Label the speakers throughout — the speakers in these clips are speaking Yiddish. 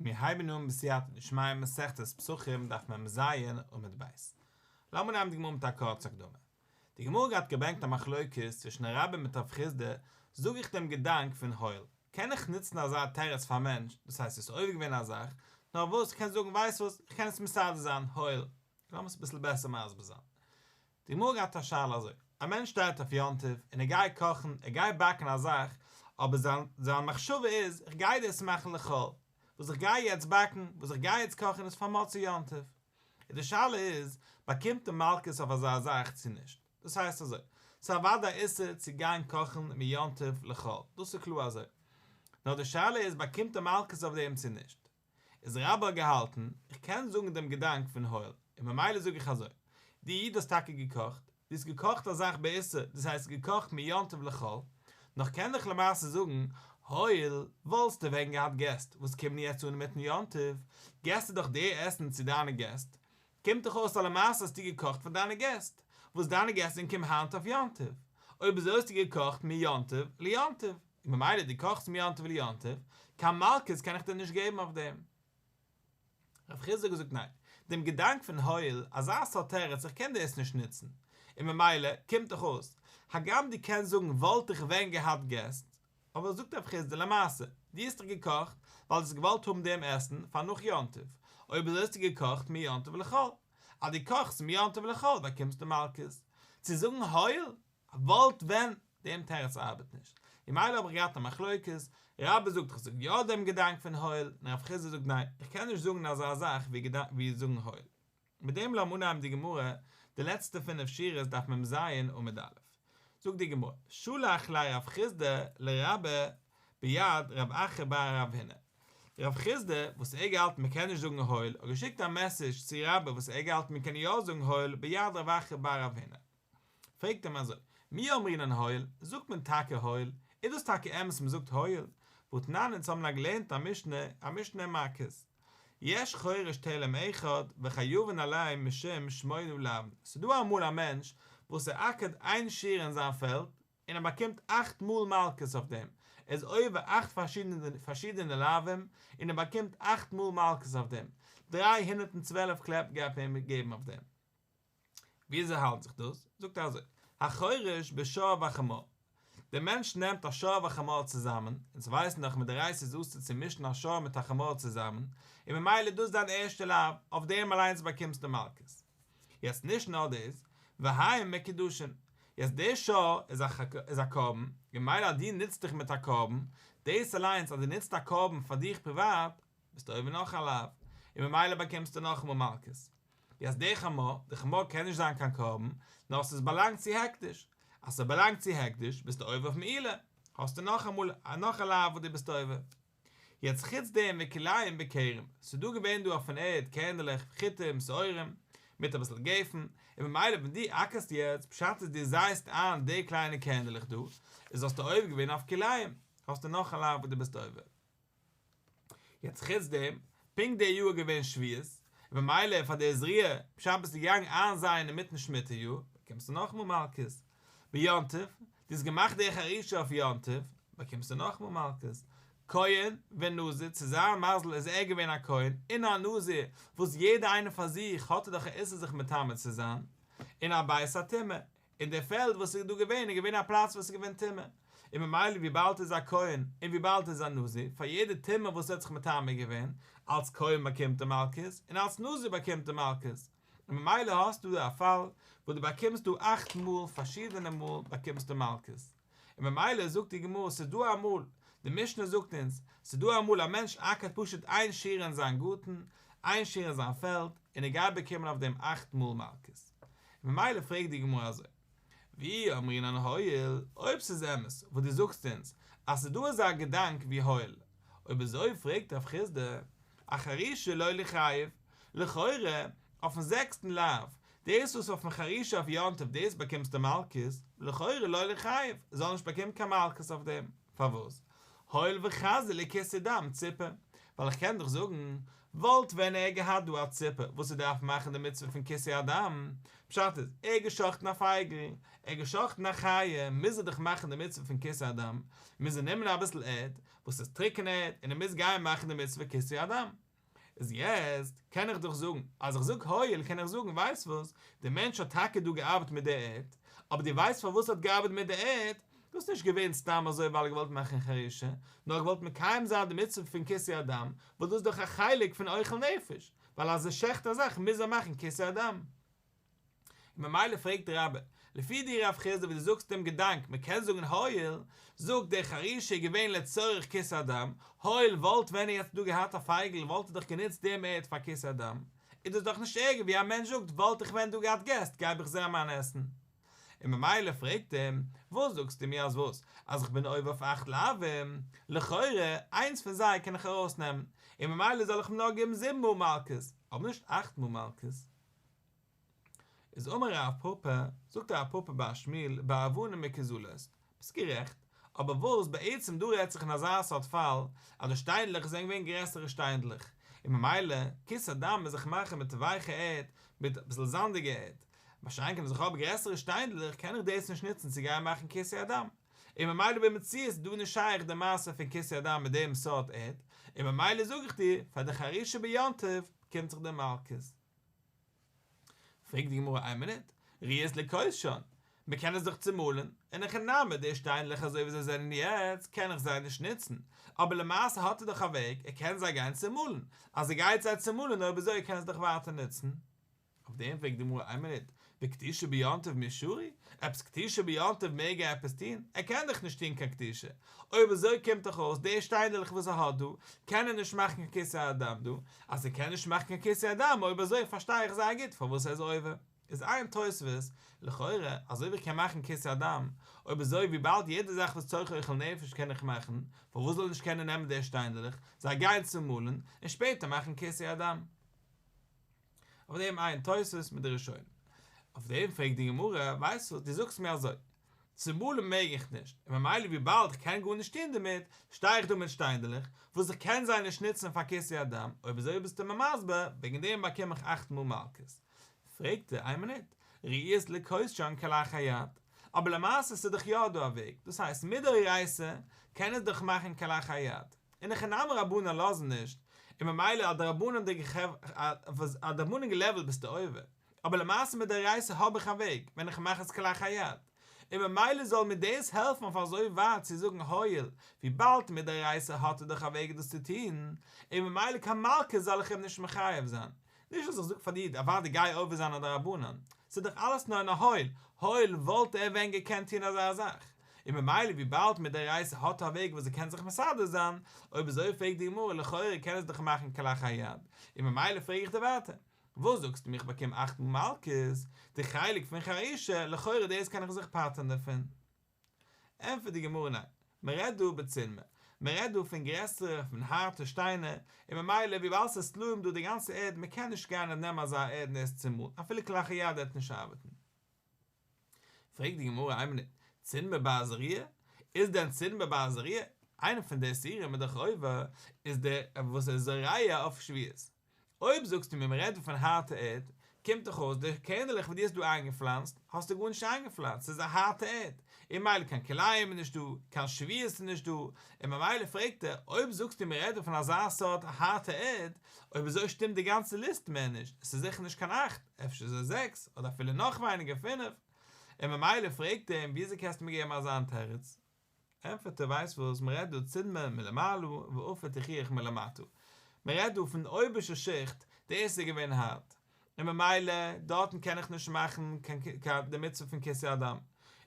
Speaker 1: מיר הייבן אן בסייעתא דשמיא מסכת פסחים דף מ"ז עמוד ב'. לאמיר נעמען די גמרא מיט א קורצע הקדמה. די גמרא גייט געברענגט א מחלוקת צווישן רבה מיט רב חסדא, זאג איך דעם געדאנק פון הואיל, קען איך נוצן אזא תירוץ פאר א מענטש, דאס הייסט עס איז עובר געווען א זאך, נאר וואס איך קען זאגן ווייסט וואס, איך קען עס מסדר זיין, הואיל. לאמיר עס אביסל בעסער מסביר זיין. די גמרא געהאט א שאלה אזוי, א מענטש שטייט אויף יום טוב און ער גייט קאכן, ער גייט באקן א זאך, אבער זיין זיין מחשבה איז, איך גיי דאס מאכן לחול, וואס איך גיי יעצט באקן, וואס איך גיי יעצט קאכן איז פאר מוצאי יום טוב. און די שאלה איז, באקומט ער מלקות אויף אזא זאך צו נישט? דאס הייסט אזוי, ס'איז אוודאי א איסור צו גיין קאכן מיום טוב לחול, דאס איז קלאר אזוי. נאר די שאלה איז באקומט ער מלקות אויף דעם צו נישט? איז רבה האט געהאלטן, איך קען זאגן דעם געדאנק פון הואיל, און ממילא זאג איך אזוי, דו איד האסט טאקע געקאכט, דו האסט געקאכט א זאך באיסור, דאס הייסט געקאכט מיום טוב לחול, נאך קען איך למעשה זאגן, הואיל, וואלסטו ווען געהאט געסט וואס קומען יעצט אן אינמיטן יום טוב, געסטו דאך די עסן צו דיינע געסט, קומט דאך אויס אז למעשה האסטו געקאכט פאר דיינע געסט, וואס דיינע געסט זענען געקומען היינט אויף יום טוב, אויב אזוי האסטו געקאכט מיום טוב ליום טוב, און ממילא דו קאכסט מיום טוב ליום טוב, קיין מלקות קען איך דיר נישט געבן אויף דעם. רב חסדא האט געזאגט ניין, דעם געדאנק פון הואיל, אזא סארט תירוץ איך קען דאס נישט נוצן, און ממילא קומט דאך אויס, הגם דו קענסט זאגן וואלט איך ווען געהאט געסט, אבער זאגט רב חסדא למעשה, דו האסט דאך געקאכט ווייל דו האסט געוואלט האבן דעם עסן פאר נאך יום טוב, אויב אזוי האסטו געקאכט מיום טוב לחול, אז דו קאכסט מיום טוב לחול באקומסטו מלקות. צו זאגן הואיל, וואלט ווען, דעם תירוץ ארבעט נישט. ממילא האב איך געהאט א מחלוקת, רבה זאגט איך זאג יא דעם געדאנק פון הואיל, און רב חסדא זאגט ניין, איך קען נישט זאגן אזא זאך ווי זאגן הואיל. מיט דעם לאמיר אנהייבן די גמרא, די לעצטע פינף שורות דף מ"ז עמוד א'. זאגט די גמרא, שלח ליה רב חסדא לרבה ביד רב אחא בר רב הונא. רב חסדא, וואס ער געהאלטן מען קען נישט זאגן הואיל, האט געשיקט א מעסעדזש צו רבה וואס ער געהאלטן מען קען יא זאגן הואיל ביד רב אחא בר רב הונא. פרעגט אים אזוי, מי אמרינן הואיל, זאגט מען טאקע הואיל? איז דאס טאקע אמת מען זאגט הואיל? והתנן אונז האבן א געלערנט א משנה, א משנה אין מכות. יש חורש תלם אחד וחייבין עליו משום שמונה לאוין, ס'דא אמאל א מענטש וואס ער אקערט איין שורה אין זיין פעלד און ער באקומט אכט מאל מלקות אויף דעם, ער איז עובר אכט פארשידענע לאווים און ער באקומט אכט מאל מלקות אויף דעם, 312 קלעפ גייט מען אים געבן אויף דעם. וויאזוי האלט זיך דאס? זאגט ער אזוי, החורש בשור וחמור, דער מענטש נעמט א שור וחמור צוזאמען, אונז ווייסן דאך מדאורייתא איז אסור צו מישן א שור מיט א חמור צוזאמען, און ממילא איז דאס דיין ערשטע לאו, אויף דעם אליינס באקומסטו מלקות. יעצט נישט נאר דאס, והן מקודשין, יעצט דער שור איז א איז א קרבן, און ממילא אז דו נוצט דיך מיט א קרבן, דאס אליינס אז דו נוצט א קרבן פאר דיך פריוואט, ביסטו עובר נאך א לאו, און ממילא באקומסטו נאכאמאל מלקות. יעצט די חמור, די חמור קען נישט זיין קיין קרבן, נאר ס'איז באלאנגט צו הקדש, אז ס'באלאנגט צו הקדש ביסטו עובר אויף מעילה, האסטו נאכאמאל נאך א לאו וואס דו ביסט עובר. יעצט חוץ דעם וכלאים בכרם, ס'איז דא געווען דא אויפן ערד קערנדלעך, חיטים, שעורים, מיט אביסל גפן, און ממילא ווען דו אקערסט יעצט, פשט איז דו זייסט איין די קליינע קערנדלעך דא, איז האסטו עובר געווען אויף כלאים, האסטו נאך א לאו וואס דו ביסט עובר. יעצט חוץ דעם, פונקט די יאר איז געווען שביעית, און ממילא פאר די זריעה, פשט ביסטו געגאנגען איינזייען אינמיטן שמיטה יאר, באקומסטו נאכאמאל מלקות. ביום טוב, דו האסט געמאכט די חרישה אויף יום טוב, באקומסטו נאכאמאל מלקות. כהן ונזיר, צו זיין מזל איז ער געווען א כהן און א נזיר, וואס יעדער איינער פאר זיך האט ער דאך א איסור זיך מטמא צו זיין, און א בית הטומאה, און דער פעלד וואס איז דא געווען איז געווען א פלאץ וואס איז געווען טומאה, און ממילא וויבאלד ער איז א כהן און וויבאלד ער איז א נזיר, פאר יעדע טומאה וואס ער האט זיך מטמא געווען, אלס כהן באקומט ער מלקות, און אלס נזיר באקומט ער מלקות, און ממילא האסטו דא א פאל וואס דו באקומסט דא אכט מאל פארשידענע מאל באקומסטו מלקות, און ממילא זאגט די גמרא ס'איז דא אמאל, די משנה זאגט אונז, ס'איז דא אמאל א מענטש אקערט פשוט איין שורה אין זיין גארטן, איין שורה אין זיין פעלד, און ער גייט באקומען אויף דעם אכט מאל מלקות. ממילא פרעגט די גמרא אזוי, ואי אמרינן הואיל, אויב ס'איז אמת וואס דו זאגסט אונז אז ס'איז דא אזא געדאנק ווי הואיל, אויב אזוי פרעגט רב חסדא, אחרישה לא ליחייב, לכאורה אויפן זעקסטן לאו, דאס וואס אויפן חרישה אויף יום טוב דאס באקומסטו מלקות, לכאורה לא ליחייב, זאל נישט באקומען קיין מלקות אויף דעם, פארוואס? הואיל וחזי לכיסוי דם ציפור, ווייל איך קען דאך זאגן, וואלט ווען ער געהאט דא א ציפור וואס ער דארף מאכן די מצוה פון כיסוי הדם, פשט איז, ער האט געשחט'ן א פייגל, ער האט געשחט'ן א חיה, מוז ער דאך מאכן די מצוה פון כיסוי הדם, מוז ער נעמען אביסל ערד, וואס איז טרוקענע ערד, און ער מוז גיין מאכן די מצוה כיסוי הדם. איז יעצט קען איך דאך זאגן, אז איך זאג הואיל קען איך זאגן, ווייסט וואס, דער מענטש האט טאקע דא געארבעט מיט די ערד, אבער דו ווייסט פארוואס ער האט געארבעט מיט די ערד? דאס איז נישט געווען סתם אזוי ווייל ער האט געוואלט מאכן חרישה, נאר ער האט געוואלט מקיים זיין די מצוה פון כיסוי הדם, וואס דאס איז דאך א חלק פון אוכל נפש, ווייל אז ער שעכט א זאך מוז ער מאכן כיסוי הדם. און ממילא פרעגט רבה, לפי דיר רב חסדא ווי דו זאגסט דעם געדאנק מען קען זאגן הואיל, זאגט דער חרישה איז געווען לצורך כיסוי הדם, הואיל וואלט ווען ער יעצט דא געהאט א פייגל וואלט ער דאך גענוצט דעם ערד פאר כיסוי הדם, איז דאס דאך נישט ערגער ווי א מענטש זאגט וואלט איך ווען דא געהאט געסט געב איך זיי מיין עסן. און ממילא פרעגט אים, וואס זאגסטו מיר אז וואס? אז איך בין עובר אויף אכט לאווים? לכאורה, איינס פון זיי קען איך ארויסנעמען, און ממילא זאל איך אים נאר געבן זיבן מאל מלקות, אבער נישט אכט מאל מלקות. איז אמר רב פפא, זאגט רב פפא בר שמואל באבנים מקוזלות, ביסט גערעכט, אבער וואס בעצם דא רעדט זיך אין אזא סארט פאל, אז די שטיינדלעך זענען געווען גרעסערע שטיינדלעך, און ממילא, כיסוי הדם מוז איך מאכן מיט ווייכע ערד, מיט אביסל זאמדיגע ערד, מה שאין כן אז איך האב גרעסערע שטיינדלעך קען איך דאס נישט נוצן צו גיין מאכן כיסוי הדם, און ממילא במציאות איז דא נישט שייך די מעשה פון כיסוי הדם מיט דעם סארט ערד, און ממילא זאג איך דיר, פאר די חרישה ביום טוב קומט זיך די מלקות. פרעגט די גמרא איין מינוט, ראויות לכותשן, מען קען עס דאך צומאלן, אין הכי נמי די שטיינדלעך אזוי ווי זיי זענען יעצט קען איך זיי נישט נוצן, אבער למעשה האט ער דאך א וועג, ער קען זיי גיין צומאלן, אז ער גייט זיי צומאלן אויב אזוי קען ער עס דאך ווייטער נוצן. אויף דעם פרעגט די גמרא איין מינוט, וכתישה ביום טוב מי שרי? עפעס כתישה ביום טוב מעג ער עפעס טון? ער קען דאך נישט טון קיין כתישה, אויב אזוי קומט דאך אויס די שטיינדלעך וואס ער האט דא, קען ער נישט מאכן קיין כיסוי הדם דא, אז ער קען נישט מאכן קיין כיסוי הדם אויב אזוי פארשטיי איך זייער גוט פארוואס ער איז עובר. איז איין תוספות, לכאורה, אזוי ווי איך קען מאכן כיסוי הדם, אויב אזוי וויבאלד יעדע זאך וואס צורכי אוכל נפש קען איך מאכן, פארוואס זאל ער נישט קענען נעמען די שטיינדלעך, זיי גיין צומאלן, און שפעטער מאכן כיסוי הדם? אויף דעם איין תוספות מיט די ראשונים. אויף דעם פרעגט די גמרא, ווייסט וואס, דו זאגסט מיר אזוי, צומאלן מעג איך נישט, און ממילא וויבאלד איך קען גארנישט טון דערמיט, שטיי איך דא מיט שטיינדלעך, וואס איך קען זיי נישט נוצן פאר כיסוי הדם, אויב אזוי ביסטו מיר מסביר, וועגן דעם באקום איך אכט מאל מלקות. פרעגט ער, איין מינוט, ראויות לכותשן כלאחר יד, אבער למעשה ס'איז דאך יא דא א וועג, דאס הייסט מדאורייתא קען עס דאך מאכן כלאחר יד, אין הכי נמי רבנן לאזן נישט, און ממילא א דרבנן'דיגע לעוועל ביסטו עובר, אבער למעשה מדאורייתא האב איך א וועג, ווען איך מאך עס כלאחר יד, און ממילא זאל מיר דאס העלפן אויף אזוי ווייט צו זאגן הואיל, וויבאלד מדאורייתא האט ער דאך א וועג דאס צו טון, און ממילא קיין מלקות זאל איך אים נישט מחייב זיין. נישט אז איך זאג פאר דיר אוודאי גיי עובר זיין א דרבנן, ס'איז דאך אלעס נאר אין א הואיל, הואיל וואלט ער ווען געקענט טון אזא זאך, און ממילא וויבאלד מדאורייתא האט ער א וועג וואס ער קען זיך מסדר זיין, אויב אזוי פרעגט די גמרא לכאורה קען עס דאך מאכן כלאחר יד, און ממילא פרעג איך דיר ווייטער, וואס זאגסטו מיר איך באקום אכט מאל מלקות, די חלק פון חרישה, לכאורה דאס קען איך זיך פטר'ן דערפון. ענטפערט די גמרא ניין, מען רעדט דא בצונמא, מען רעדט דא פון גרעסערע פון הארטע שטיינער, און ממילא וויבאלד ס'איז סלעים דא די גאנצע ערד, מען קען נישט גיין און נעמען אזא ערד און עס צומאלן, אפילו כלאחר יד וועט נישט ארבעטן. פרעגט די גמרא איין מינוט, צונמא בר זריעה? איז דען צונמא בר זריעה? איינע פון די איסורים איז דאך עובר, איז דער וואס איז זורע אויף שביעית. אויב זאגסטו מיר מ'רעדט דא פון הארטע ערד, קומט דאך אויס די קערנדלעך וואס דו האסט דא איינגעפלאנצט, האסטו גארנישט איינגעפלאנצט, ס'איז א הארטע ערד, און ממילא קיין כלאים איז נישט דא, קיין שביעית איז נישט דא, און ממילא פרעגט ער, אויב זאגסטו מ'רעדט דא פון אזא סארט הארטע ערד, אויב אזוי שטימט די גאנצע ליסט מער נישט, עס איז זיכער נישט קיין אכט, אפשר איז עס זעקס, אדער אפילו נאך ווייניגער פינף, און ממילא פרעגט ער אים וויאזוי קענסטו מיר געבן אזא תירוץ? ענטפערט ער ווייסט וואס, מען רעדט דא צונמא מלמעלה ועפר תוכיח מלמטה, מען רעדט דא פון די אויבערשטע שיכט, דאס איז געווען הארט, און ממילא דארטן קען איך נישט מאכן קיין די מצוה פון כיסוי הדם,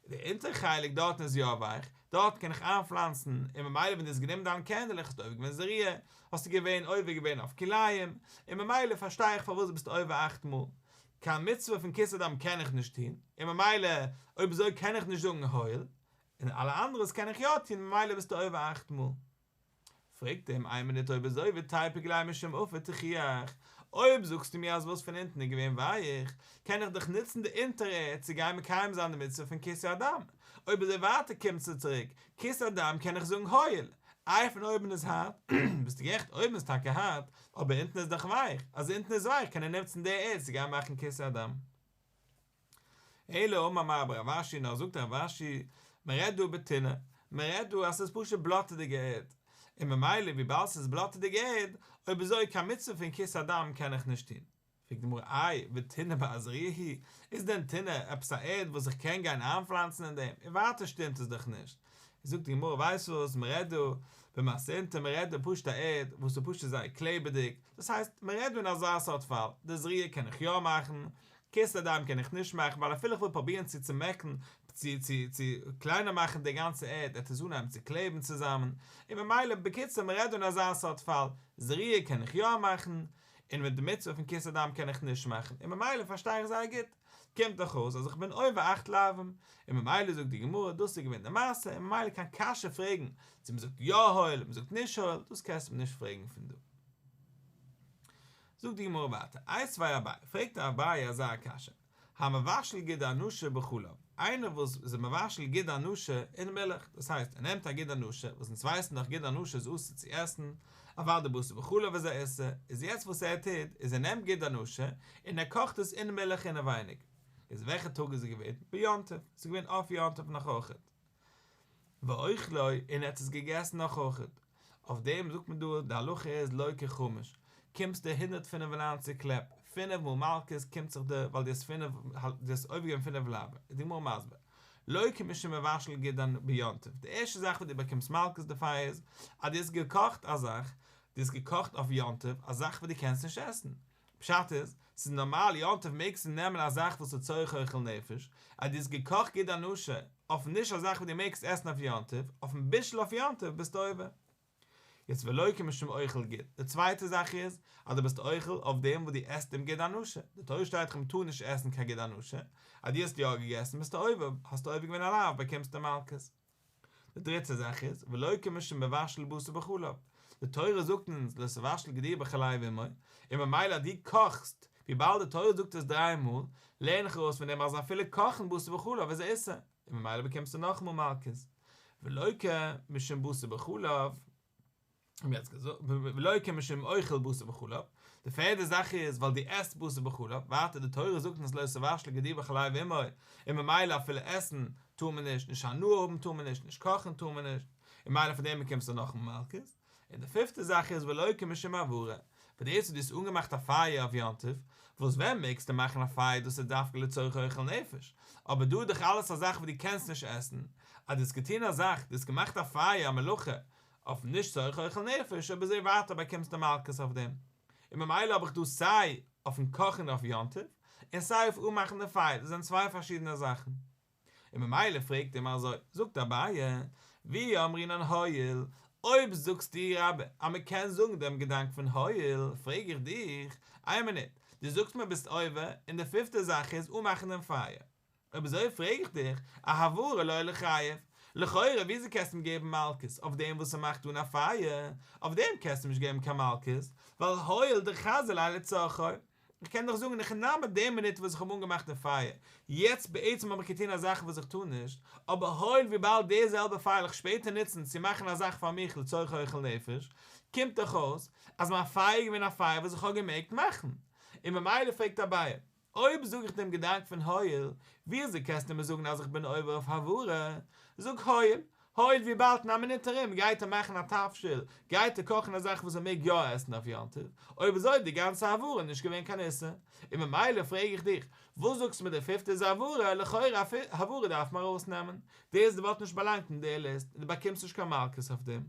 Speaker 1: די אונטערע חלק דארטן איז יא ווייך, דארט קען איך איינפלאנצן, און ממילא ווען דו האסט גענומען דיין קערנדלעך האסטו עובר געווען זריעה, האסטו געווען עובר געווען אויף כלאים, און ממילא פארשטיי איך פארוואס דו ביסט עובר אכט מאל, קיין מצוה פון כיסוי הדם קען איך נישט טון, און ממילא אויב אזוי קען איך נישט זאגן הואיל, און אלע אנדערעס קען איך יא טון ממילא ביסטו עובר אכט מאל. פרעגט ער אים איין מינוט אויב אזוי ותיפוק ליה משום עפר תוכיח, אויב זאגסטו מיר אז וואס פון אונטן איז געווען ווייך, קען איך דאך נוצן די אונטערע ערד צו גיין מקיים זיין די מצוה פון כיסוי הדם, אויב אזוי ווייטער קומט צו צוריק, כיסוי הדם קען איך זאגן הואיל. איי פון אויבן איז הארט, ביסטו גערעכט אויבן איז טאקע הארט, אבער אונטן איז דאך ווייך, אז אונטן איז ווייך קען ער נוצן די ערד צו גיין מאכן כיסוי הדם. אלא אמר מר בר רב אשי נאר זאגט רב אשי, מען רעדט דא בטינא, מען רעדט דא אז ס'איז פשוט בלאטעדיגע ערד, און ממילא וויבאלד ס'איז בלאטעדיגע ערד, אויב אזוי קיין מצוה פון כיסוי הדם קען איך נישט טון. פרעגט די גמרא איי וטינא בר זריעה היא, איז דען טינא עפעס א ערד וואס איך קען גיין איינפלאנצן אין דעם, און ווייטער שטימט עס דאך נישט. זאגט די גמרא ווייסט וואס, מען רעדט דא במתינתא, מען רעדט דא פשוט א ערד וואס איז פשוט זייער קלעבעדיג, דאס הייסט מען רעדט דא אין אזא סארט פאל, די זריעה קען איך יא מאכן, כיסוי הדם קען איך נישט מאכן ווייל אפילו איך וויל פרובירן צו צומעקן, צו צו צו קליינער מאכן די גאנצע ערד וועט עס אנהייבן צו קלעבן צוזאמען, און ממילא בקיצור מען רעדט דא אין אזא סארט פאל, זריעה קען איך יא מאכן, און מיט די מצוה פון כיסוי הדם קען איך נישט מאכן, און ממילא פארשטיי איך זייער גוט, קומט דאך אויס אז איך בין עובר אכט לאווים, און ממילא זאגט די גמרא דאס איז געווען די מעשה, און ממילא קיין קשיא פרעגן צו מען זאגט יא הואיל, מען זאגט נישט הואיל, דאס קענסטו מיר נישט פרעגן פון דא. זאגט די גמרא ווייטער, איתיביה אביי, פרעגט אביי אזא קשיא, המבשל גיד הנשה בחלב, איינער וואס איז מבשל גיד הנשה אין מילך, דאס הייסט ער נעמט א גיד הנשה, וואס אונז ווייסן דאך גיד הנשה איז אסור צו עסן, אוודאי בשר בחלב איז א איסור, איז יעצט וואס ער טוט, איז ער נעמט גיד הנשה און ער קאכט עס אין מילך אינעווייניג, איז וועלכע טאג איז עס געווען? ביום טוב, עס איז געווען אויף יום טוב נאך אויכעט. ואוכלו, און ער האט עס געגעסן נאך אויכעט. אויף דעם זאגט מען דא, די הלכה איז לוקה חמש, קומסט דיר 195 קלעפ, פינף מאל מלקות קומט זיך דיר ווייל דו האסט פינף, דו האסט עובר געווען פינף לאווין, איז די גמרא מסביר, לוקה משום מבשל גיד ביום טוב, די ערשטע זאך וואס דו באקומסט מלקות דערפאר איז, אז דו האסט געקאכט א זאך, דו האסט געקאכט אויף יום טוב א זאך וואס דו קענסט נישט עסן, פשט איז, ס'איז נארמאל יום טוב מעגסטו נעמען א זאך וואס איז צורך אוכל נפש, אז דו האסט געקאכט גיד הנשה אויף נישט א זאך וואס דו מעגסט עסן אויף יום טוב, אויפן בישול אויף יום טוב ביסטו עובר. יעצט ולוקה משום אוכל גיד, די צווייטע זאך איז, אז דו ביסט אוכל אויף דעם וואס דו עסט דעם גיד הנשה, די תורה שטייט דאך מ'טאר נישט עסן קיין גיד הנשה, אז דו האסט יא געגעסן ביסטו עובר, האסטו עובר געווען א לאו באקומסטו מלקות. די דריטע זאך איז, ולוקה משום מבשל בשר בחלב, די תורה זאגט אונז לא תבשל גדי בחלב אמו, און ממילא אז דו קאכסט, וויבאלד די תורה זאגט עס דריי מאל, לערן איך ארויס פון דעם אז אפילו קאכן בשר בחלב איז א איסור, און ממילא באקומסטו נאכאמאל מלקות. ולוקה משום בשר בחלב. האבן מיר יעצט געזאגט, ולוקה משום אוכל בשר בחלב, די פערדע זאך איז ווייל דו עסט בשר בחלב, ווייטער די תורה זאגט אונז לא תבשל גדי בחלב אמו, און ממילא אפילו עסן טאר מען נישט, נישט הנאה האבן טאר מען נישט, נישט קאכן טאר מען נישט, און ממילא פון דעם באקומסטו נאכאמאל מלקות, און די פיפטע זאך איז ולוקה משום הבערה, פאר דאס וואס דו האסט אנגעמאכט א פייער אויף יום טוב, וואס ווען מעגסטו מאכן א פייער דאס איז דווקא לצורך אוכל נפש, אבער דא איז דאך אלעס א זאך וואס דו קענסט נישט עסן, אז דו האסט געטון א זאך, דו האסט געמאכט א פייער א מלאכה, אויף נישט צורך אוכל נפש, אויב אזוי ווייטער באקומסטו מלקות אויף דעם. און ממילא האב איך דא סיי אויפן קאכן אויף יום טוב, און סיי אויף אנמאכן די פייער, דאס זענען צוויי פארשידענע זאכן. און ממילא פרעגט אים אזוי, זאגט אביי, ואי אמרינן הואיל, אויב זאגסטו רבה אז מען קען זאגן דעם געדאנק פון הואיל, פרעג איך דיך, איין מינוט, דו זאגסט מיר ביסט עובר, און די פיפטע זאך איז אנמאכן דעם פייער. אויב אזוי פרעג איך דיך, אהברה לא ליחייב, לכאורה וויאזוי קענסטו אים געבן מלקות אויף דעם וואס ער מאכט אן א פייער, אויף דעם קענסטו אים נישט געבן קיין מלקות, ווייל הואיל דחזי ליה לצרכו, איך קען דאך זאגן הכי נמי די מינוט וואס איך האב אנגעמאכט די פייער, יעצט בעצם האב איך געטון א זאך וואס איך טאר נישט, אבער הואיל וויבאלד די זעלבע פייער וועל איך שפעטער נוצן צו מאכן א זאך פאר מיך לצורך אוכל נפש, קומט דאך אויס אז מיין פייער איז געווען א פייער וואס איך האב געמעגט מאכן, און ממילא פרעגט אביי, אויב זאג איך דעם געדאנק פון הואיל, וויאזוי קענסטו מיר זאגן אז איך בין עובר אויף הבערה? זאג הואיל, הואיל וויבאלד אין א מינוט ארום גייט ער מאכן א תבשיל, גייט ער קאכן א זאך וואס ער מעג יא עסן אויף יום טוב, אויב אזוי איז די גאנצע הבערה נישט געווען קיין איסור, און ממילא פרעג איך דיך, וואס זאגסטו מיט די פיפטע איז הבערה, לכאורה הבערה דארף מען ארויסנעמען, דאס וואלט נישט באלאנגט אין די ליסט, און דו באקומסט נישט קיין מלקות אויף דעם.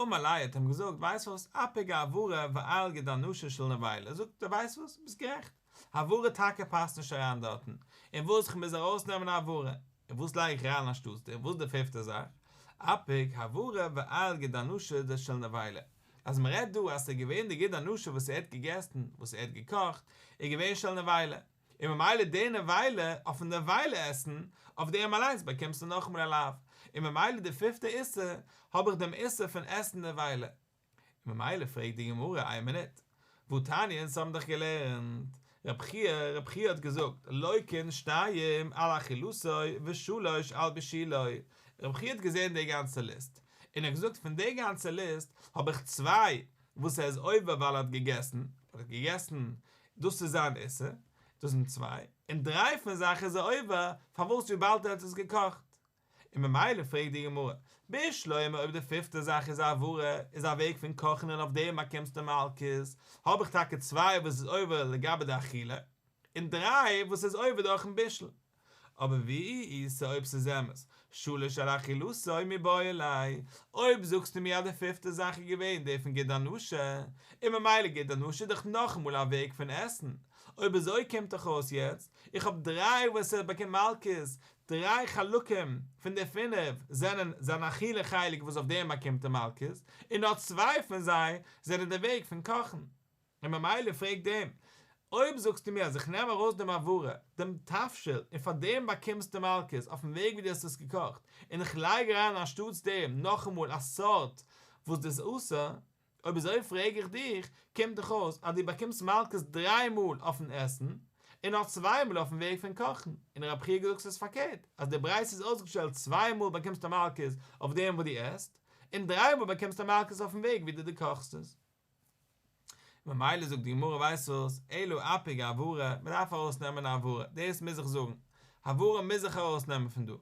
Speaker 1: אמר ליה האט אים געזאגט, ווייסט וואס, אפיק אהברה ועייל גיד הנשה של נבילה, זאגט ער, ווייסט וואס, ביסט גערעכט, הבערה טאקע פאסט נישט אריין דארטן, און וואס, איך מוז ארויסנעמען הבערה, און וואס לייג איך אריין אנשטאטס דעם, וואס איז די פיפטע זאך, אפיק הבערה ועייל גיד הנשה של נבילה, אז מען רעדט דא אז ס'איז געווען די גיד הנשה וואס ער האט געגעסן, וואס ער האט געקאכט, איז געווען של נבילה, און ממילא די נבילה, אויפן נבילה עסן, אויף דעם אליינס באקומסטו נאכאמאל א לאו, און ממילא די פיפטע איסור, האב איך דעם איסור פון עסן נבילה. און ממילא פרעגט די גמרא, איין מינוט, והתניא אונז האבן דאך געלערנט, רב חייא, רב חייא האט געזאגט, לוקין שתיים על אכילתו ושלש על בישולו, רב חייא האט געזען די גאנצע ליסט, און ער האט געזאגט פון די גאנצע ליסט האב איך צוויי וואס ער איז עובר ווייל ער האט געגעסן, ווייל ער האט געגעסן דאס איז זיין איסור, דאס זענען צוויי, און דריי פון זאך איז ער עובר פארוואס וויבאלד ער האט עס געקאכט. און ממילא פרעגט די גמרא, בשלמא אויב די פיפטע זאך איז הבערה, איז א וועג פון קאכן און אויף דעם באקומסטו מלקות, האב איך טאקע צוויי וואס איז עובר לגבי די אכילה, און דריי וואס איז עובר דורכן בישול. אבער ואי איתא אויב ס'איז אמת, שלש על אכילתו מיבעי ליה, אויב זאגסטו מיר אז די פיפטע זאך איז געווען די פון גיד הנשה, און ממילא גיד הנשה איז דאך נאכאמאל א וועג פון עסן, אויב אזוי קומט דאך אויס יעצט, איך האב דריי וואס ער באקומט מלקות, דריי חלקים פון די פינף זענען זיין אכילה חלק וואס אויף דעם באקומט ער מלקות, און נאר צוויי פון זיי זענען די וועג פון קאכן. און ממילא פרעגט אים, אויב זאגסטו מיר אז איך נעם ארויס דעם הבערה, דעם תבשיל, און פאר דעם באקומסטו מלקות אויפן וועג ווי דו האסט עס געקאכט, און איך לייג אריין אנשטאטס דעם נאכאמאל א סארט וואס דאס איז אסור, אויב אזוי פרעג איך דיך, קומט דאך אויס אז דו באקומסט מלקות דריי מאל אויפן עסן, און נאר צוויי מאל אויפן וועג פון קאכן, און רב חייא האט געזאגט ס'איז פארקערט, אז די ברייתא איז אויסגעשטעלט צוויי מאל באקומסטו מלקות אויף דעם וואס דו עסט, און דריי מאל באקומסטו מלקות אויפן וועג ווי דו דו קאכסט עס. ממילא זאגט די גמרא ווייסט וואס, אלא אפיק הבערה, מען דארף ארויס נעמען הבערה, דאס מוז איך זאגן, הבערה מוז איך ארויס נעמען פון דא,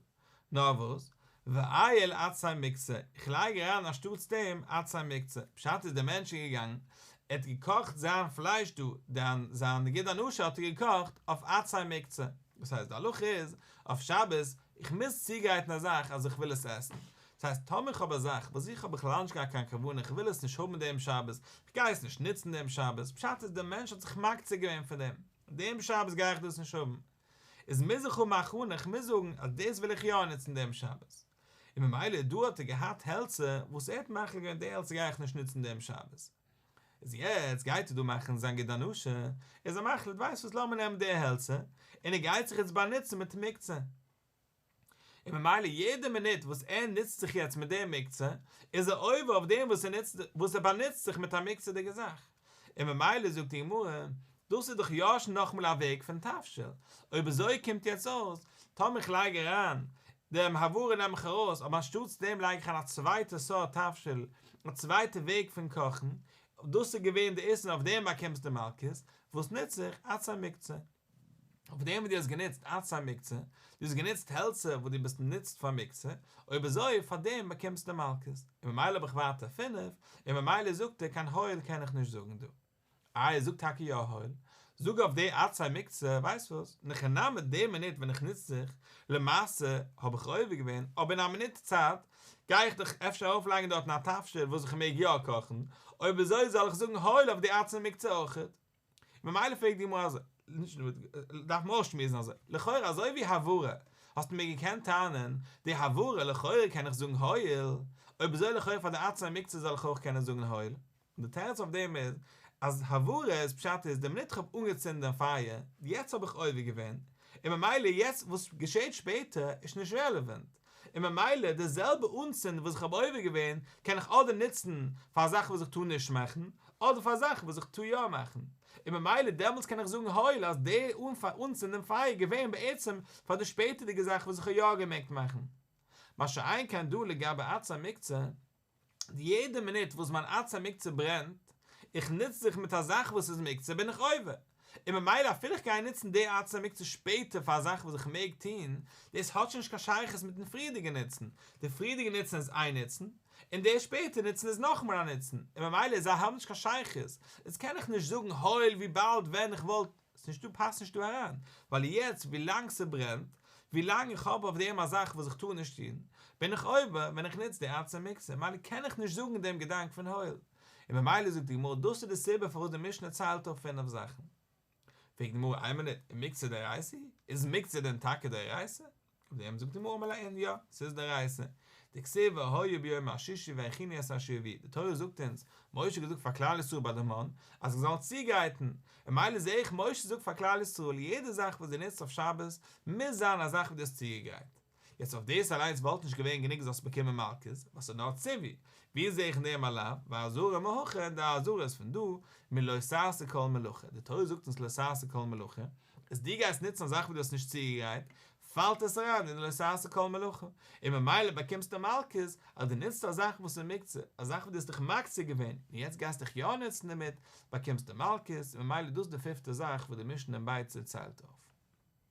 Speaker 1: נאר וואס, ואייל עצי מוקצה, איך לייג אריין אנשטאטס דעם עצי מוקצה, פשט איז דער מענטש איז געגאנגען, ער האט געקאכט זיין פלייש דא, דען זיין גיד הנשה האט ער געקאכט אויף עצי מוקצה, דאס הייסט די הלכה איז, אויף שבת, איך מוז צוגרייטן א זאך אז איך וויל עס עסן, דאס הייסט טאמער איך האב א זאך וואס איך האב בכלל נישט געהאט קיין כוונה איך וויל עס נישט האבן דעם שבת, איך גיי עס נישט נוצן דעם שבת, פשט איז דער מענטש האט זיך מקצה געווען פון דעם, דעם שבת גיי איך דאס נישט האבן, איז מוז איך האבן א הכנה, איך מוז זאגן אז דאס וויל איך יא נוצן דעם שבת. און ממילא דא האט ער געהאט העלצער וואס ער האט מחליט געווען די העלצער גיי איך נישט נוצן דעם שבת. איז יעצט גייט ער דא מאכן זיין גיד הנשה, איז ער מחליט ווייסט וואס לאמיר נעמען די העלצער, און ער גייט זיך יעצט באנוצן מיט מוקצה. און ממילא יעדע מינוט וואס ער נוצט זיך יעצט מיט די מוקצה, איז ער עובר אויף דעם וואס ער נוצט, וואס ער באנוצט זיך מיט א מוקצה'דיגע זאך. און ממילא זאגט די גמרא, דאס איז דאך יא שוין נאכאמאל א וועג פון תבשיל, אויב אזוי קומט יעצט אויס, טאמער איך לייג אריין דעם הבערה נעם איך ארויס, אבער אנשטאטס דעם לייג איך אריין א צווייטע סארט תבשיל, א צווייטע וועג פון קאכן, דאס איז געווען די איסור און אויף דעם באקומסטו מלקות, וואס נוץ איך? עצי מוקצה. אויף דעם וואס דו האסט גענוצט עצי מוקצה, דו האסט גענוצט העלצער וואס דו ביסט נוצט פאר מוקצה, אויב אזוי פאר דעם באקומסטו מלקות, און ממילא האב איך ווייטער פינף, און ממילא זאגט ער קיין הואיל קען איך נישט זאגן דא. איי ער זאגט טאקע יא הואיל, זאג אויף די עצי מוקצה, ווייסט וואס, אין הכי נמי די מינוט ווען איך נוץ זיך, למעשה האב איך עובר געווען, אבער אין א מינוט צייט גיי איך דאך אפשר ארויפלייגן דארטן א תבשיל וואס איך מעג יא קאכן, אויב אזוי זאל איך זאגן הואיל אויף די עצי מוקצה אויכעט. ממילא פרעגט די גמרא אזוי, נישט נאר, דארף מען אויסשמועסן אזוי, לכאורה אזוי ווי הבערה, האסטו מיר געקענט טענה'ן, די הבערה לכאורה קען איך זאגן הואיל, אויב אזוי לכאורה פאר די עצי מוקצה זאל איך אויך קענען זאגן הואיל, און די תירוץ אויף דעם איז, אז הבערה איז פשט איז די מינוט איך האב אנגעצינדן דעם פייער, יעצט האב איך עובר געווען, און ממילא יעצט וואס געשעט שפעטער איז נישט רעלעווענט, און ממילא די זעלבע אנצינד וואס איך האב עובר געווען קען איך אדער נוצן פאר א זאך וואס איך טאר נישט מאכן, אדער פאר א זאך וואס איך טאר יא מאכן, און ממילא דעמאלטס קען איך זאגן הואיל אז די אנצינדן פייער איז געווען בעצם פאר די שפעטערדיגע זאך וואס איך האב יא געמעגט מאכן. מה שאין כן דא לגבי עצי מוקצה, יעדע מינוט וואס מיין עצי מוקצה ברענט, איך נוץ זיך מיט א זאך וואס איז מוקצה בין איך עובר, און ממילא אפילו איך גיי נוצן די עצי מוקצה שפעטער פאר א זאך וואס איך מעג טון, דאס האט שוין נישט קיין שייכות מיטן פריערדיגן נוצן, די פריערדיגע נוצן איז איין נוצן, און די שפעטער נוצן איז נאכאמאל א נוצן, און ממילא זיי האבן נישט קיין שייכות, איז קען איך נישט זאגן הואיל וויבאלד ווען איך וואלט ס'איז נישט דא פאסט נישט דא אריין, ווייל יעצט ווילאנג ס'ברענט, ווילאנג איך האב אויף דעם א זאך וואס איך טאר נישט טון, בין איך עובר ווען איך נוץ די עצי מוקצה, ממילא קען איך נישט זאגן דעם געדאנק פון הואיל. און ממילא זאגט די גמרא דאס איז די סיבה פארוואס די משנה ציילט אויף פינף זאכן. פרעגט די גמרא איין מינוט, ומוקצה דאורייתא? איז מוקצה דען טאקע דאורייתא? אויף דעם זאגט די גמרא אמר ליה אין יא, ס'איז דאורייתא. דכתיב והיה ביום השישי והכינו את אשר יביאו, די תורה זאגט אונז, משה האט געזאגט פאר כלל ישראל ביי די מן, אז זיי זאלן צוגרייטן, און ממילא זעה איך משה זאגט פאר כלל ישראל יעדע זאך וואס דו נוצט אויף שבת מוז זיין א זאך וואס דו האסט צוגעגרייט. יעצט אויף דאס אליינס וואלט נישט געווען גענוג זאלסט באקומען מלקות, ווייל ס'איז נאר ציווי, ווי זעה איך אין דעם א לאו, והאזהרה מהכא, די אזהרה איז פון דא, מלא תעשה כל מלאכה, די תורה זאגט אונז לא תעשה כל מלאכה, איז דו גייסט נוצן א זאך וואס דו האסט נישט צוגעגרייט, פאלט עס אריין אין לא תעשה כל מלאכה, און ממילא באקומסטו מלקות אז דו נוצט א זאך וואס איז מוקצה, א זאך וואס דו האסט דיך מקצה געווען, און יעצט גייסט דיך יא נוצן דערמיט, באקומסטו מלקות, און ממילא דאס איז די פיפטע זאך וואס די משנה אין ביצה ציילט אויף.